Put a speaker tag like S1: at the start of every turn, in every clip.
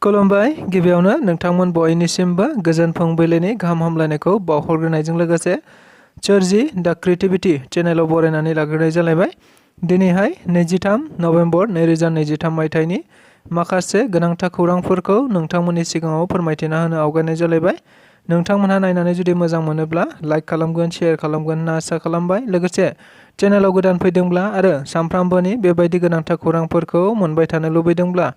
S1: खुलुमबाय। गिबियावनो नोंथांमोन बयनिसिमबो गोजोन फुंबिलिनि गाहाम हामलायनायखौ बावहरग्रोनायजों लोगोसे चर्जी दा क्रिएटिविटी चेनेलाव बरायनानै लाग्रोनाय जालायबाय। दिनैहाय 23 नभेम्बर 2023 मायथाइनि माखासे गोनांथार खौरांफोरखौ नोंथांमोननि सिगाङाव फोरमायथिना होनो आवगायनाय जालायबाय। नोंथांमोनहा नायनानै जुदि मोजां मोनोब्ला लाइक खालामगोन, शेयार खालामगोन होनना आसा खालामबाय। लोगोसे चेनेलाव गोदान फैदोंब्ला आरो सानफ्रामबोनि बेबायदि गोनांथार खौरांफोरखौ मोनबाय थानो लुबैदोंब्ला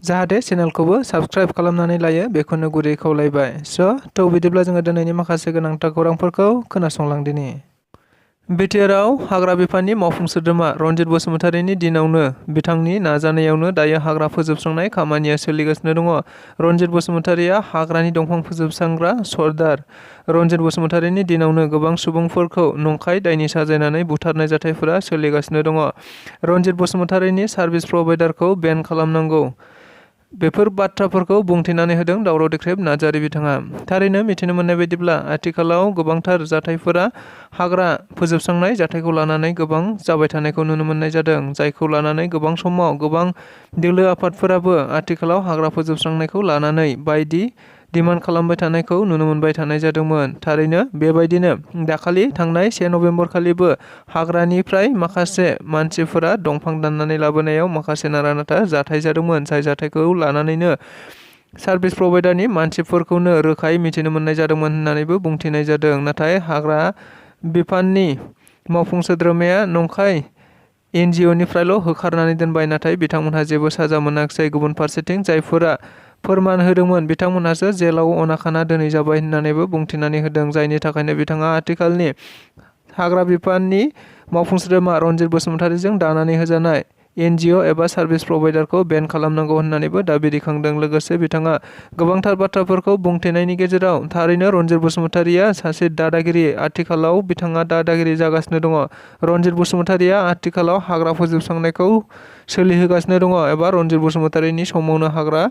S1: जाहाथे चेनेलखौबो साबस्क्राइब खालामनानै लायो बेखौनो गुरै खावलायबाय। थ' बिदिब्ला जोङो दिनैनि माखासे गोनांथार खौरांफोरखौ खोनासंलांदिनि। बिटिआरआव हाग्रा बिफाननि मावफुं सोद्रोमा रनजित बसुमतारीनि दिनावनो बिथांनि नाजानायावनो दायो हाग्रा फोजोबस्रांनाय खामानिया सोलिगासिनो दङ। रनजित बसुमतारीया हाग्रानि दंफां फोजोबस्रांग्रा सरदार। रनजित बसुमतारीनि दिनावनो गोबां सुबुंफोरखौ नंखाय दायनि साजायनानै बुथारनाय जाथायफोरा सोलिगासिनो दङ। रनजित बसुमतारीनि सार्भिस प्रभाइडारखौ बेन खालामनांगौ। बेफोर बाथ्राफोरखौ बुंथिनानै होदों दावराव देख्रेब नार्जारी बिथाङा। थारैनो मिथिनो मोननाय बायदिब्ला आथिखालाव गोबांथार जाथायफोरा हाग्रा फोजोबस्रांनाय जाथायखौ लानानै गोबां जाबाय थानायखौ नुनो मोननाय जादों, जायखौ लानानै गोबां समाव गोबां दोलो आफादफोराबो आथिखालाव हाग्रा फोजोबस्रांनायखौ लानानै बायदि डिमान्ड खालामबाय थानायखौ नुनो मोनबाय थानाय जादोंमोन। थारैनो बेबायदिनो दाखालि थांनाय 1 नभेम्बर खालिबो हाग्रानिफ्राय माखासे मानसिफोरा दंफां दाननानै लाबोनायाव माखासे नारा-नाथा जाथाय जादोंमोन, जाय जाथायखौ लानानैनो सार्भिस प्रभाइडारनि मानसिफोरखौनो रोखायै मिथिनो मोननाय जादोंमोन होननानैबो बुंथिनाय जादों। नाथाय हाग्रा बिफाननि मावफुं सोद्रोमाया नंखाय NGOनिफ्रायल' होखारनानै दोनबाय, नाथाय बिथांमोनहा जेबो साजा मोनाखिसै। गुबुन फारसेथिं जायफोरा फोरमान होदोंमोन बिथांमोनहासो जेलाव अनाखाना दोनै जाबाय होननानैबो बुंथिनानै होदों, जायनि थाखायनो बिथाङा आथिखालनि हाग्रा बिफाननि मावफुं सोद्रोमा रनजित बसुमतारीजों दानानै होजानाय NGO एबा सार्भिस प्रभाइडारखौ बेन खालामनांगौ होननानैबो दाबि दैखांदों। लोगोसे बिथाङा गोबांथार बाथ्राफोरखौ बुंथिनायनि गेजेराव थारैनो रनजित बसुमतारीया सासे दादागिरि, आथिखालाव बिथाङा दादागिरि जागासिनो दङ। रनजित बसुमतारीया आथिखालाव हाग्रा फोजोबस्रांनायखौ सोलिहोगासिनो दङ एबा रनजित बसुमतारीनि समावनो हाग्रा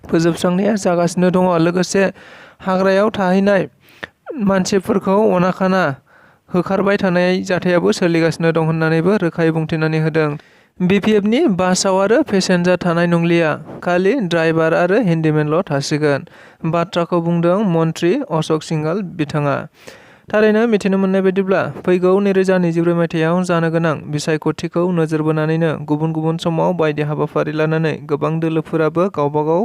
S1: फोजोबस्रांनाया जागासिनो दङ। लोगोसे हाग्रायाव थाहैनाय मानसिफोरखौ अनाखाना होखारबाय थानाय जाथायाबो सोलिगासिनो दं होननानैबो रोखायै बुंथिनानै होदों। BPFनि बासआव आरो पेसेन्जार थानाय नंलिया, खालि ड्राइभार आरो हेन्डिमेनल' थासिगोन। बाथ्राखौ बुंदों मन्त्रि अशोक सिंघाल बिथाङा। थारैनो मिथिनो मोननाय बायदिब्ला फैगौ 2024 मायथाइयाव जानो गोनां बिसायख'थिखौ नोजोर बोनानैनो गुबुन गुबुन समाव बायदि हाबाफारि लानानै गोबां दोलोफोराबो गावबागाव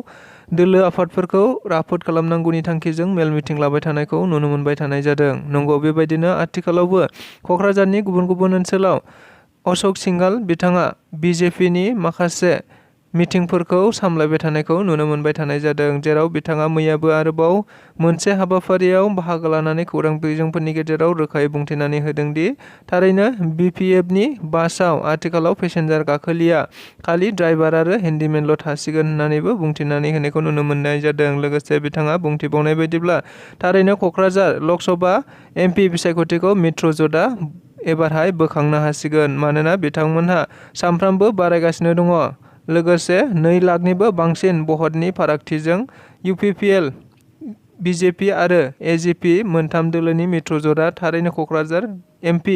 S1: दोलो आफादफोरखौ राफोद खालामनांगौनि थांखिजों मेल मिटिं लाबाय थानायखौ नुनो मोनबाय थानाय जादों। नंगौ, बेबायदिनो आथिखालावबो क'क्राझारनि गुबुन गुबुन ओनसोलाव अशोक सिंघाल बिथाङा BJPनि माखासे मिटिंफोरखौ सामलायबाय थानायखौ नुनो मोनबाय थानाय जादों, जेराव बिथाङा मैयाबो आरोबाव मोनसे हाबाफारियाव बाहागो लानानै खौरां बिजोंफोरनि गेजेराव रोखायै बुंथिनानै होदों दि थारैनो BPFनि बासआव आथिखालाव पेसेन्जार गाखोलिया, खालि ड्राइभार आरो हेन्डिमेनल' थासिगोन होननानैबो बुंथिनानै होनायखौ नुनो मोननाय जादों। लोगोसे बिथाङा बुंथिबावनाय बायदिब्ला थारैनो क'क्राझार लकसभा MP बिसायख'थिखौ मित्रजोटआ एबारहाय बोखांनो हासिगोन, मानोना बिथांमोनहा सानफ्रामबो बारायगासिनो दङ। लोगोसे 2 लाखनिबो बांसिन भटनि फारागथिजों UPPL, BJP आरो AGP मोनथाम दोलोनि मित्रजोटआ थारैनो क'क्राझार MP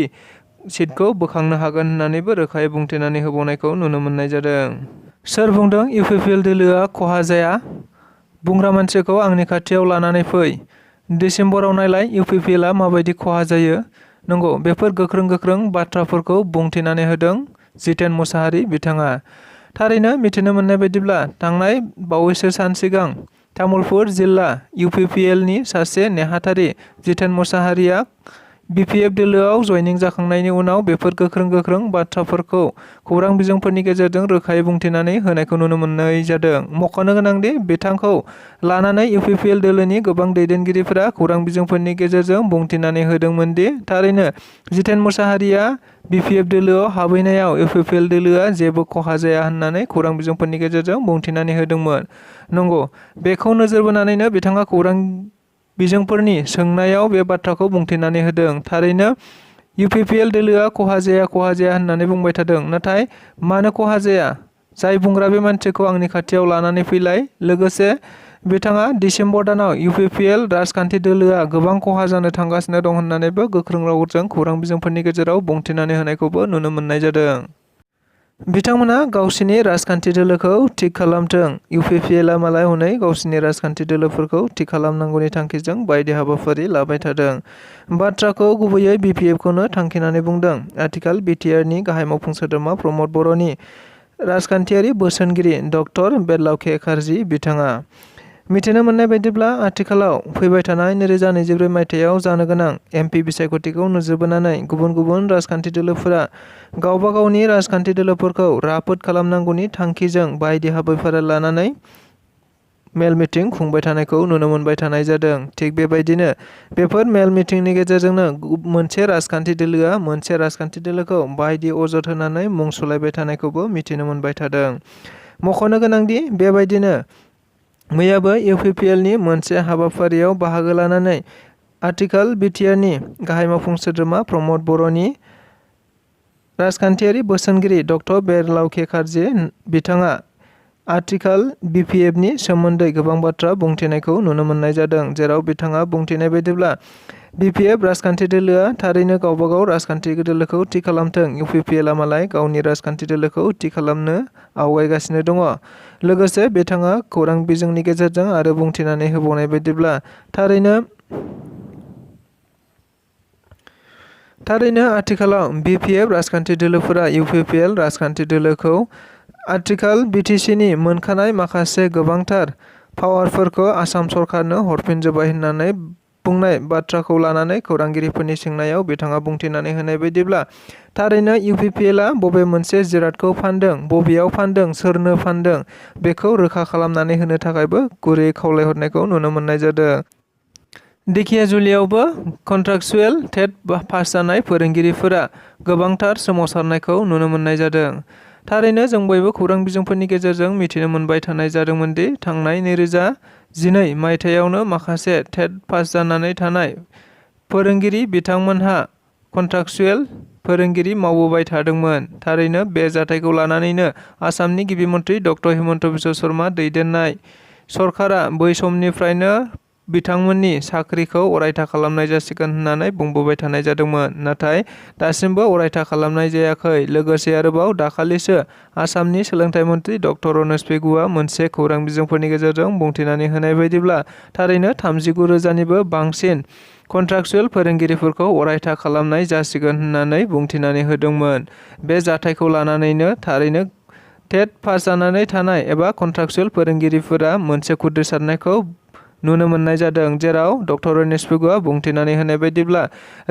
S1: सिटखौ बोखांनो हागोन होननानैबो रोखायै बुंथिनानै होबावनायखौ नुनो मोननाय जादों। सोर बुंदों UPPL दोलोआ खहा जाया? बुंग्रा मानसिखौ आंनि खाथियाव लानानै फै। दिसेम्बराव नायलाय UPPLआ माबायदि खहा जायो। नंगौ, बेफोर गोख्रों बाथ्राफोरखौ बुंथिनानै होदों जितेन मुसाहारि बिथाङा। थारैनो मिथिनो मोननाय बायदिब्ला थांनाय बावैसो सान सिगां तामुलपुर जिल्ला UPPLनि सासे नेहाथारि जितेन मुसाहारिया BPF दोलोआव जयनिं जाखांनायनि उनाव बेफोर गोख्रों बाथ्राफोरखौ खौरां बिजोंफोरनि गेजेरजों रोखायै बुंथिनानै होनायखौ नुनो मोननाय जादों। मख'नो गोनांदि बिथांखौ लानानै UPPL दोलोनि गोबां दैदेनगिरिफोरा खौरां बिजोंफोरनि गेजेरजों बुंथिनानै होदोंमोन दि थारैनो जितेन मुसाहारिया BPF दोलोआव हाबहैनायाव UPPL दोलोआ जेबो खहा जाया होननानै खौरां बिजोंफोरनि गेजेरजों बुंथिनानै होदोंमोन। नंगौ, बेखौ नोजोर बोनानैनो बिथाङा खौरां बिजोंफोरनि सोंनायाव बे बाथ्राखौ बुंथिनानै होदों। थारैनो UPPL दोलोआ खहा जाया होननानै बुंबाय थादों, नाथाय मानो खहा जाया? जाय बुंग्रा बे मानसिखौ आंनि खाथियाव लानानै फैलाय। लोगोसे बिथाङा दिसेम्बर दानाव UPPL राजखान्थि दोलोआ गोबां खहा जानो थांगासिनो दं होननानैबो गोख्रों रावजों खौरां बिजोंफोरनि गेजेराव बुंथिनानै होनायखौबो नुनो मोननाय जादों। बिथांमोना गावसिनि राजखान्थि दोलोखौ थिक खालामथों। इउपिपिएलआ मालाय हनै गावसिनि राजखान्थि दोलोफोरखौ थिक खालामनांगौनि थांखिजों बायदि हाबाफारि लाबाय थादों। बाथ्राखौ गुबैयै बिपिएफखौनो थांखिनानै बुंदों। आथिखाल बिटिआरनि गाहाय मावफुं सोद्रोमा प्रमद बर'नि राजखान्थियारि बोसोनगिरि डक्टर बेरलाव खारजि बिथाङा मिथिनो मोननाय बायदिब्ला आथिखालाव फैबाय थानाय 2024 मायथाइयाव जानो गोनां एमपि बिसायख'थिखौ नोजोर बोनानै गुबुन गुबुन राजखान्थि दोलोफोरा गावबा गावनि राजखान्थि दोलोफोरखौ राफोद खालामनांगौनि थांखिजों बायदि हाबाफारि लानानै मेल मिटिं खुंबाय थानायखौ नुनो मोनबाय थानाय जादों। थिग बेबायदिनो बेफोर मेल मिटिंनि गेजेरजोंनो मोनसे राजखान्थि दोलोआ मोनसे राजखान्थि दोलोखौ बायदि अजद होनानै मुं सुलायबाय थानायखौबो मिथिनो मोनबाय थादों। मख'नो गोनांदि बेबायदिनो मैयाबो इउपिपिएलनि मोनसे हाबाफारियाव बाहागो लानानै आथिखाल बिटिआरनि गाहाय मावफुं सोद्रोमा प्रमद बर'नि राजखान्थियारि बोसोनगिरि डक्टर बेरलाव खारजि बिथाङा आथिखाल बिपिएफनि सोमोन्दै गोबां बाथ्रा बुंथिनायखौ नुनो मोननाय जादों। जेराव बिथाङा बुंथिनाय बायदिब्ला बिपिएफ राजखान्थि दोलोआ थारैनो गावबा गाव राजखान्थि दोलोखौ थि खालामथों। इउपिपिएलआ मालाय गावनि राजखान्थि दोलोखौ थि खालामनो आवगायगासिनो दङ। लोगोसे बिथाङा खौरां बिजोंनि गेजेरजों आरो बुंथिनानै होबावनाय बायदिब्ला थारैनो आथिखालाव बिपिएफ राजखान्थि दोलोफोरा इउपिपिएल राजखान्थि दोलोखौ आथिखाल बिटिसिनि मोनखानाय माखासे गोबांथार पावारफोरखौ आसाम सरकारनो हरफिनजोब्बाय होननानै बुंनाय बाथ्राखौ लानानै खौरांगिरिफोरनि सोंनायाव बिथाङा बुंथिनानै होनाय बायदिब्ला थारैनो इउपिपिएलआ बबे मोनसे जिरादखौ फानदों, बबेयाव फानदों, सोरनो फानदों बेखौ रोखा खालामनानै होनो थाखायबो गुरै खावलायहरनायखौ नुनो मोननाय जादों। धेकियाजुलियावबो कन्ट्राक्चुएल टेट पास जानाय फोरोंगिरिफोरा गोबांथार सोमावसारनायखौ नुनो मोननाय जादों। थारैनो जों बयबो खौरां बिजोंफोरनि गेजेरजों मिथिनो मोनबाय थानाय जादोंमोन दि थांनाय 2012 मायथाइयावनो माखासे टेट पास जानानै थानाय फोरोंगिरि बिथांमोनहा कन्ट्राक्चुएल फोरोंगिरि मावबोबाय थादोंमोन। थारैनो बे जाथायखौ लानानैनो आसामनि गिबि मन्थ्रि डक्टर हिमन्त बिश्व शर्मा दैदेननाय सरकारा बै समनिफ्रायनो बिथांमोननि साख्रिखौ अरायथा खालामनाय जासिगोन होननानै बुंबोबाय थानाय जादोंमोन। नाथाय दासिमबो अरायथा खालामनाय जायाखै। लोगोसे आरोबाव दाखालिसो आसामनि सोलोंथाइ मन्थ्रि डक्टर रनेश पेगुआ मोनसे खौरां बिजोंफोरनि गेजेरजों बुंथिनानै होनाय बायदिब्ला थारैनो 39,000निबो बांसिन कन्ट्राक्चुएल फोरोंगिरिफोरखौ अरायथा खालामनाय जासिगोन होननानै बुंथिनानै होदोंमोन। बे जाथायखौ लानानैनो थारैनो टेट पास जानानै थानाय एबा कन्ट्राक्चुएल फोरोंगिरिफोरा मोनसे खुद्रिसारनायखौ नुनो मोननाय जादों। जेराव डक्टर रनेश पेगुआ बुंथिनानै होनाय बायदिब्ला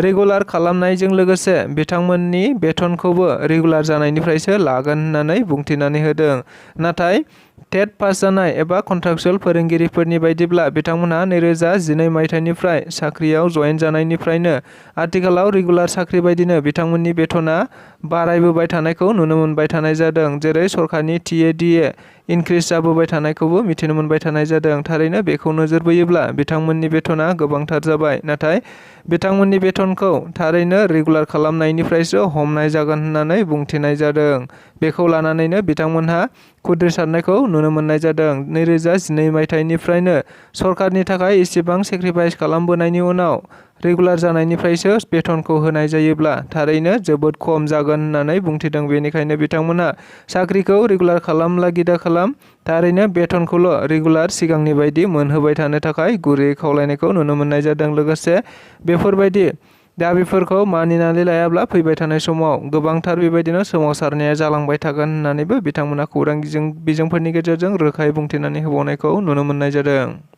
S1: रेगुलार खालामनायजों लोगोसे बिथांमोननि बेथनखौबो रेगुलार जानायनिफ्रायसो लागोन होननानै बुंथिनानै होदों। नाथाय टेट पास जानाय एबा कन्ट्राक्चुएल फोरोंगिरिफोरनि बायदिब्ला बिथांमोनहा 2012 मायथाइनिफ्राय साख्रियाव जयेन जानायनिफ्रायनो आथिखालाव रेगुलार साख्रि बायदिनो बिथांमोननि बेथना बारायबोबाय थानायखौ नुनो मोनबाय थानाय जादों। जेरै सरकारनि टिएडिए इनक्रिज जाबोबाय थानायखौबो मिथिनो मोनबाय थानाय जादों। थारैनो बेखौ नोजोर बोयोब्ला बिथांमोननि बेथना गोबांथार जाबाय। नाथाय बिथांमोननि बेथनखौ थारैनो रेगुलार खालामनायनिफ्रायसो हमनाय जागोन होननानै बुंथिनाय जादों। बेखौ लानानैनो बिथांमोनहा खुद्रिसारनायखौ नुनो मोननाय जादों। 2012 मायथाइनिफ्रायनो सरकारनि थाखाय इसेबां सेक्रिफाइस खालामबोनायनि उनाव रेगुलार जानायनिफ्रायसो बेथनखौ होनाय जायोब्ला थारैनो जोबोद खम जागोन होननानै बुंथिदों। बेनिखायनो बिथांमोनहा साख्रिखौ रेगुलार खालामलागि दाखालाम, थारैनो बेथनखौल' रेगुलार सिगांनि बायदि मोनहोबाय थानो थाखाय गुरै खावलायनायखौ नुनो मोननाय जादों। लोगोसे बेफोरबायदि दाबिफोरखौ मानिनानै लायाब्ला फैबाय थानाय समाव गोबांथार बेबायदिनो सोमावसारनाया जालांबाय थागोन होननानैबो बिथांमोना खौरां बिजोंफोरनि गेजेरजों रोखायै बुंथिनानै होबावनायखौ नुनो मोननाय जादों।